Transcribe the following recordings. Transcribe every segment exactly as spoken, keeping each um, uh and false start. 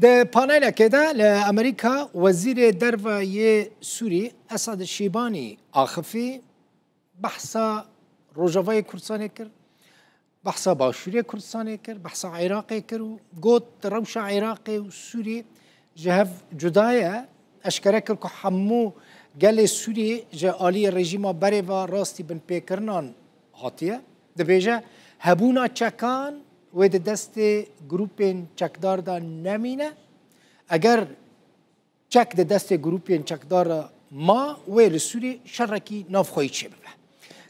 Di panelekê de li Amerîka Wezîrê Derve yê Sûrî Esad Şîbanî axifî, behsa Rojavayê Kurdistanê kir, behsa Başûrê Kurdistanê kir, behsa Iraqê kir û got, rewşa Iraqê û Sûrî ji hev cuda ye. Eşkere kir ku hemû gelê Sûrî ji aliyê rejîma berê ve rastî binpêkirinan hatiye. Dibêje, hebûna çekan wê di destê grûpên çekdar de nemîne. Eger çek di destê grûpên çekdar de ma, wê li Sûriyê şerekî navxweyî çêbibe.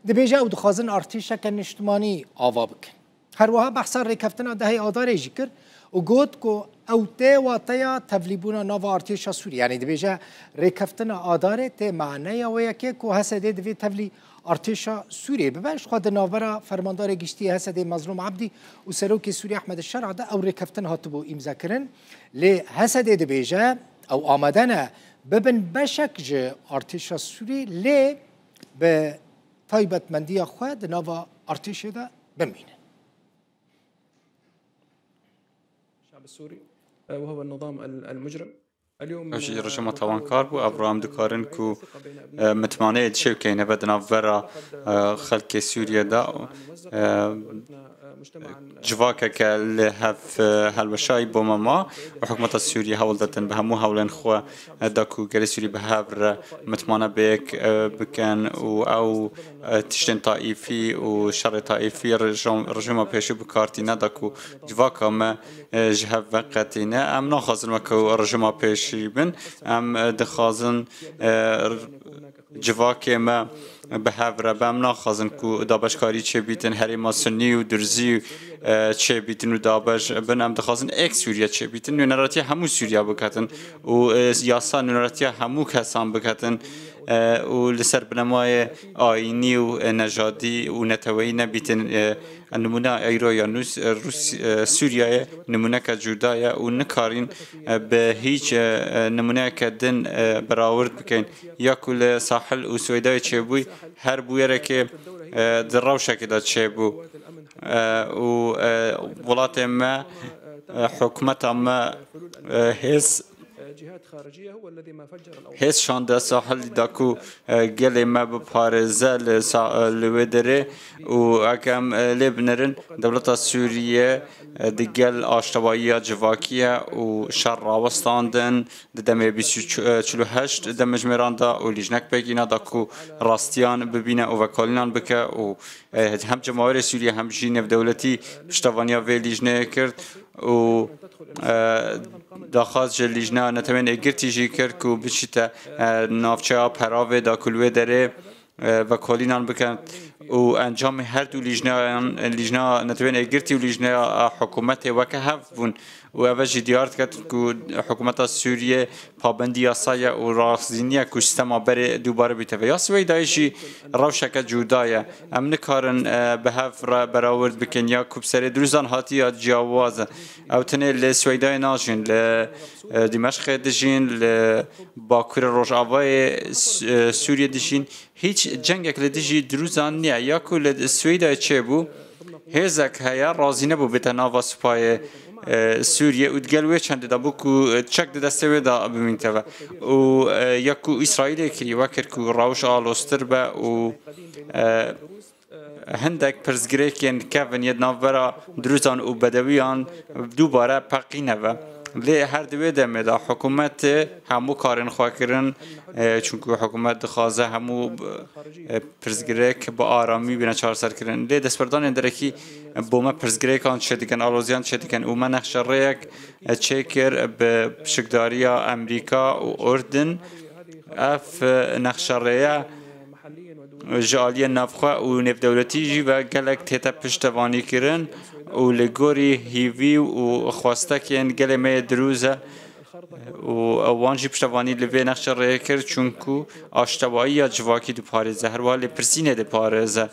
Dibêje, ew dixwazin artêşeke niştimanî ava bikin. Her wiha behsa rêkeftina dehê Adarê jî kir û got ku ew tê wateya tevlîbûna nava artêşa Sûriyê. Yanî dibêje, rêkeftina Adarê tê maneya wê yekê ku H S D divê tevlî artêşa Sûriyê bibe. Ji xwe di navbera fermandarê giştî yê H S D Mezlûm Ebdî û serokê Sûriyê Ehmed Şera de ew rêkeftin hatibû îmzekirin. Lê H S D dibêje, ew amade ne bibin beşek ji artêşa Sûriyê, lê bi taybetmendiya xwe di nava artêşê de bimînin. الشعب السوري، آه، وهو النظام ال-، المجرم. Ev jî rejîma tawankar bû. Evro em dikarin ku, e, mitmaneyê dişewkeyne ve di navbera, e, xelkê Sûriye de, e, civakeke li hev, e, helweşayî bome ma û hikûmeta Sûriye hewl didin bi hemû hewlên xwe, e, da ku gelê Sûrî bi hev re mitmane bi yek, e, bikin û ew, e, tiştên taîfî û şerê taîfî rejim-, rejîma pêşî bi kar tîne da ku civaka me e, ji hev veqetîne. Em naxwazin wek rejima pêşî bin. Em, e, dixwazin, e, r-, civakê me bi hev re be. Em naxwazin ku dabeşkarî çêbîtin, herêma Sunnî û Durzî, e, çêbîtin û dabeş bin. Em dixwazin êk Sûriye çêbîtin. Nûneratiya hemû Sûriya biketin û, e, yasa nûneratiya hemû kesan biketin, e, û li ser binemayê ayînî û, e, nejadî û neteweyî nebîtin, e, Nimûna eyro ya nûs-, Rûs-, e, Sûriyeyê nimûneke cuda ye û nikarîn, e, bi hîç, e, e, nimûneyeke din, e, berawird bikein. Ya ku li Sahil û Swêdayê çêbûyî, her bûyerekê, e, di rewşekê de çêbû. E, û, e, welatê me, e, hikûmeta me, e, hêz Hêz şande Sahilî da ku, e, gelê me biparêze li sa-, e, li wê derê û eke em, e, lê binerin, dewleta Sûriye, e, di gel aştewayiya civakî ye û şer rawestandin di demê bîst û çil û heşt demjimêran de û lîjnek pêk îna da ku rastiyan bibîne û vekolînan bike û, e, hem cemawerê Sûriye hem jî nêvdewletî piştevaniya vê lîjneyê kir. û, e, daxwaz ji Lîjna Netewên Êgirtî jî kir ku biçîte, e, navçeya Peravê da ku li wê derê, e, vekolînan bikin û encamê her du lîjnayan, Lîjna Netewên Êgirtî û Lîjnaya, e, Hikûmetê weke hev bûn û eve jî diyar diket ku hikûmeta Sûriyê pabendî yasa ye û razî niye ku sîstema berê dubare bîte ve. Ya Swêdayê jî rewşeke cuda ye. Em nikarin, e, bi hev re berawird bikin ya ku bi serê Drûzan hatiye ya ciyawaz e. Ew tenê li Swêdayê najîn, li, e, Dîmeşqê dijîn, li Bakurê Rojavayê S-, e, Sûriyê dijîn. Hîç cengek li dijî Drûzan niye. Ya ku li Swêdayê çêbû, hêzek heye, razî nebû bête nava supayê, e, Sûriyê û digel wê çendê de bû ku çek di destê wê de bimînte ve. Û, e, ya ku Îsraîlê kirî, we kir ku rewş aloztir be û, e, hindek pirsgirêkên kevin yê di navbera Drûzan û Bedewiyan dubare peqîne ve. Lê her di wê demê de hikûmet hemû karên xwe kirin, e, çunku hikûmet dixwaze hemû, e, pirsgirêk bi aramî bîne çareserkirin. Lê destberdanên derekî bo me pirsgirêkan çêdikin, aloziyan çêdikin û me nexşerêyek çêkir bi pişikdariya Amerîka û Urdin. Ev nexşerêye ji aliyê navxwe û nêvdewletî jî ve gelek tête piştevanîkirin û li gorî hîvî û xwestekên gelê me yê dirûz e. û wan jî piştevanî li vê nexşe rê kir, çunku aştewayiya civakî diparêze, her wiha lêpirsînê diparêze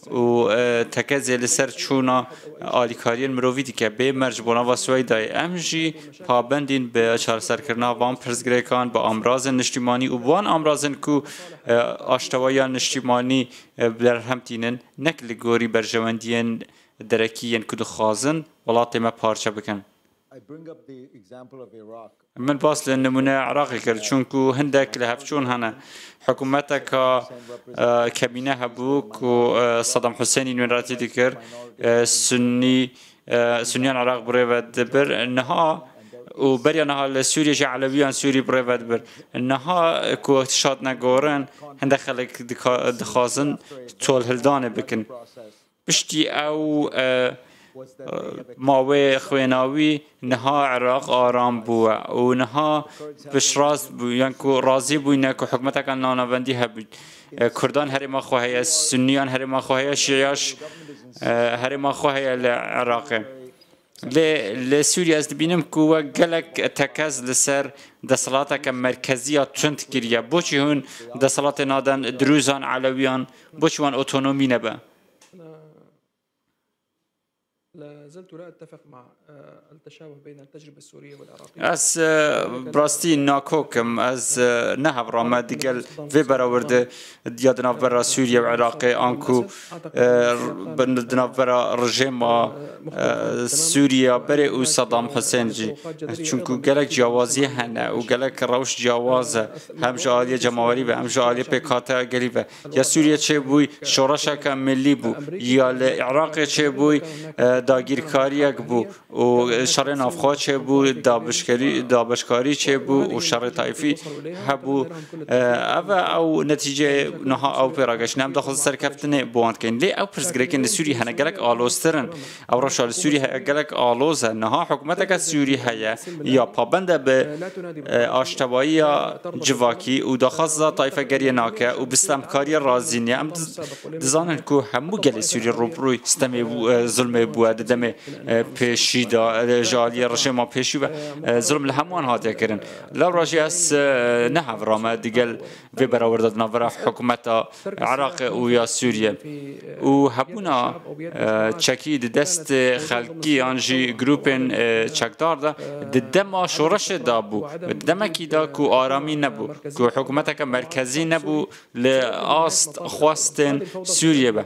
û, e, tekezê li ser çûna alîkariyên mirovî dike. Bê merc bo nava Swêdayê em jî pabendîn bi çareserkirina van pirsgirêkan, bi amrazên niştîmanî û bi wan amrazên ku, e, aştewayiya niştîmanî, e, berhem tînin, nek li gorî berjewendiyên derekî yên ku dixwazin welatê me parçe bikin. I bring up the example of Iraq. Min bas li nimûneya Iraqê kir, çunku hindek li hevçûn hene. Hikûmeteka, e, kemîne hebû ku, e, Saddam Husênî nûneratî dikir, e, Sunnî, e, Sunniyan Iraq bi rê ve dibir. Niha û beriya niha li Sûriyê jî Elewiyan Sûrî bi rê ve dibir. Niha ku tişt hatine gorin, hindek xelk dika-, dixwazin tolhildanê bikin. Piştî ew, e, e, mawê xwênawî niha Iraq aram bûye û niha piştrast bû, yan ku razî bûyne ku hikûmeteka nanavendî hebû. E, Kurdan herêma xwe heye, Sunniyan herêma xwe heye, Şiyaş, e, herêma xwe heye li Iraqê. Lê li Sûriyê ez dibînim ku we gelek tekez li ser desthilateke merkezî ya tund kiriye. Boçî hûn desthilatê naden Dirûzan, Elewiyan, boçî wan otonomî nebe? أنا لا زلت لا أتفق مع، آه، التشابه بين التجربة السورية والعراقية. Ez, e, bi rastî nakok im. Ez, e, ne hevrame digel vê berawirde ya di navbera Sûriye û Iraqê, anku, e, bin di navbera rejêma, e, Sûriye berê û Saddam Husên jî. Çunku gelek ciyawazî hene û gelek rewş ciyawaz e. Hem ji aliyê cemawerî ve, hem ji aliyê pêkhateya gelî ve. Ya Sûriye çêbûyî şoreşeke milî bû. Ya li Iraqê çêbûyî, e, dagîrkariyek bû û şerê navxwe çêbû, dabişkarî, dabeşkarî çêbû û şerê taîfî hebû. E, ev e ew netîceyê niha ew pê rageştine. Em daxwazin serkeftinê bi wan dikeyn. Lê ew pirsgirêkên li Sûriyê hene gelek aloztir in. Ew rewşa li Sûriyê heye gelek aloz e. Niha hikûmeteke Sûrî heye ya pabend e bi, e, aştewayiya civakî û daxwaza taîfegeriyê nake û bi stemkariya razî niye. Em diz-, dizanin ku hemû gelê Sûrî rûbirûyî stemê bû, e, zulmê bûye di demê, e, pêşî de, e, ji aliyê rejêma pêşî ve, e, zulm li hemûyan hatiye kirin. Lewra jî ez, e, ne hevrame digel vê berawirde di navbera hikûmeta Iraqê û ya Sûriye. Û hebûna, e, çekî di destê xelkî yan jî grûpên, e, çekdar de di dema şoreşê de bû. Di demekî de ku aramî nebû, ku hikûmeteke merkezî nebû li ast xwestên Sûriye be.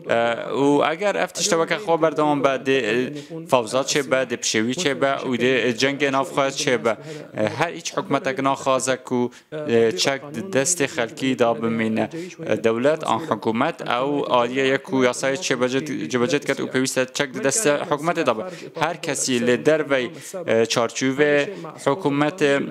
E, û eger ev tişte weke xwe berdewam be, dê, e, fewza çêbe, dê pişêwî çêbe û dê cengê navxwe çêbe. E, her hiç hikûmetek naxwaze ku e, çek di destê xelkî de bimîne. E, dewlet an hikûmet ew aliyê ye ku yasayê çêbece, cibece diket û pêwîst e çek di destê hikûmetê de be. Her kesî li dervey, e, çarçovê hikûmetê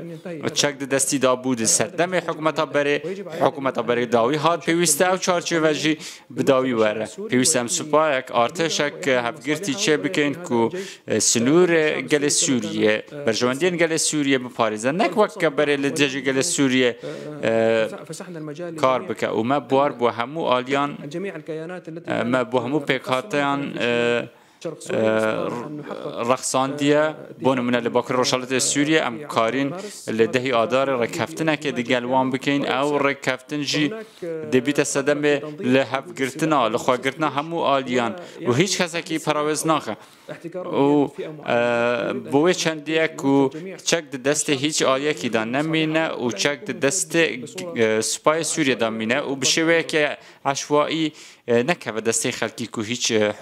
çek di destî de bû, di serdemê hikûmeta berê, hikûmeta berê dawî hat pêwîst e ew çarçove jî bi dawî were. Pêwîst e em supayek, artêşek hevgirtî çêbikin ku, e, sinûrê gelê Sûriyê, berjewendiyên gelê Sûriyê biparêze. Nek weke berê li dijî gelê Sûriyê, e, kar bike. Û me buar bo hemû aliyan, e, me bo hemû pêkhateyan, e, e, rexsandiye. Bo nimûne li Bakurê Rojhilatê Sûriyê em karîn li dehî Adarê rêkeftinekê digel wan bikeyn. Ew rêkeftin jî dê bîte sedemê li hevgirtina, li xwegirtina hemû aliyan û hîç kesekî perawêz naxe. Û, e, bo wê çendî ye ku çek di destê hîç aliyekî de nemîne û çek di destê, e, supayê Sûriyê de mîne û bi şêweyeke eşwayî, e, nekeve destê xelkî ku hîç, e,